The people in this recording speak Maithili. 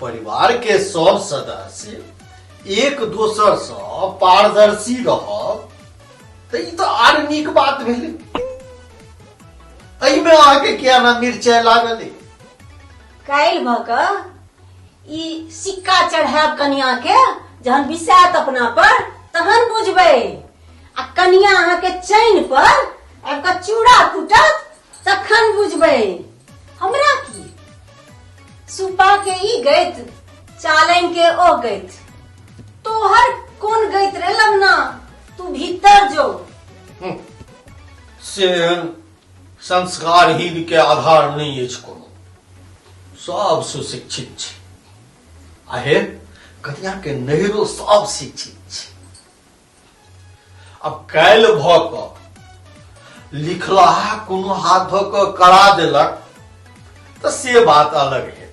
परिवार के सब सदस्य एक दोसर सँ पारदर्शी रहब तऽ ई तऽ आर नीक बात भेलै। एहिमे अहाँके किया ना मिरचाइ लागल अइ? काल्हि भऽ कऽ ई सिक्का चढ़ायब कनिया के, जहन बिसायत अपना पर तहन बुझबै, आ कनिया अहाँके चैन पर आबि कऽ चूड़ा कुटत तखन बुझबै। हमरा की सुपा के ई गैत, चालनि के ओ गैत, तोहर कोन गैत रे लवना, तू भीतर जो। से संस्कारहीन के आधार नहीं अछि कोनो, सब सुशिक्षित छै। आ हे कनिया के नैहरो सब शिक्षित छै। अब काल्हि भऽ कऽ लिखलाहा कोनो हाथ धऽ कऽ करा देलक तऽ से बात अलग हेतै।